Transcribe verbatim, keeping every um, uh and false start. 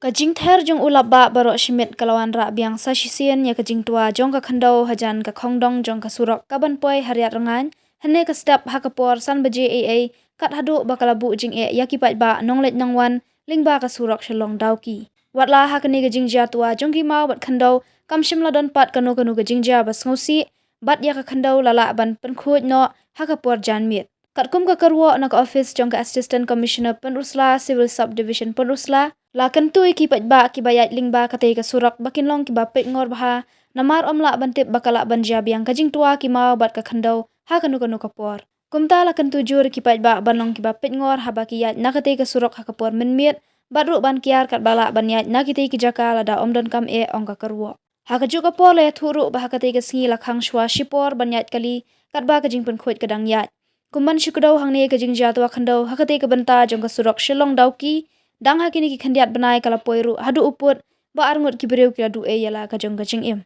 Ka jingther jong u lapbah baroh shimit ka la wanrah biang sa shisien ïa ka jingtwa jong ka khyndew hajan ka khongdong jong ka surok ka ban poi ha Riat Rngaiñ, hynne ka step ha ka por san baje ei ei, kat haduh ba ka la buh jingeh ïa ki paidbah nongleit nongwan lyngba ka surok Shillong Dawki. Watla ha kane ka jingjia twa jong ki maw bad khyndew, kam shym la don pat kano kano ka jingjia ba sngewsih, bad ïa ka khyndew la lah ban pynkhuid noh ha ka por janmiet. Katkum ka kyrwoh na ka ophis jong ka Assistant Commissioner Pynursla, Civil Subdivision Pynursla, la kyntu ïa ki paidbah kiba ïaid lyngba katei ka surok ba kin long kiba peitngor bha, namar ym lah ban tip ba ka lah ban jia biang ka jingtwa ki maw bad ka khyndew ha kano kano ka por. Kumta la kyntu jur ïa ki paidbah ban long kiba peitngor haba ki ïaid na katei ka surok ha ka por mynmiet, bad ruh ban kiar katba lah ban ïaid na kitei ki jaka lada ym donkam eh, ong ka kyrwoh. Ha kajuh ka por la ïathuh ruh ba ha katei ka sngi la khang shuwa shipor ban ïaid kali katba ka jingpynkhuid ka dang ïaid. Kum ban shu kdew hangne, ka jingjia twa khyndew ha katei ka bynta jong ka surok Shillong Dawki, dang ha kine ki khyndiat bnai ka la poi ruh haduh u pud, ba arngut ki briew ki la duh ei ïa la ka jong ka jingim.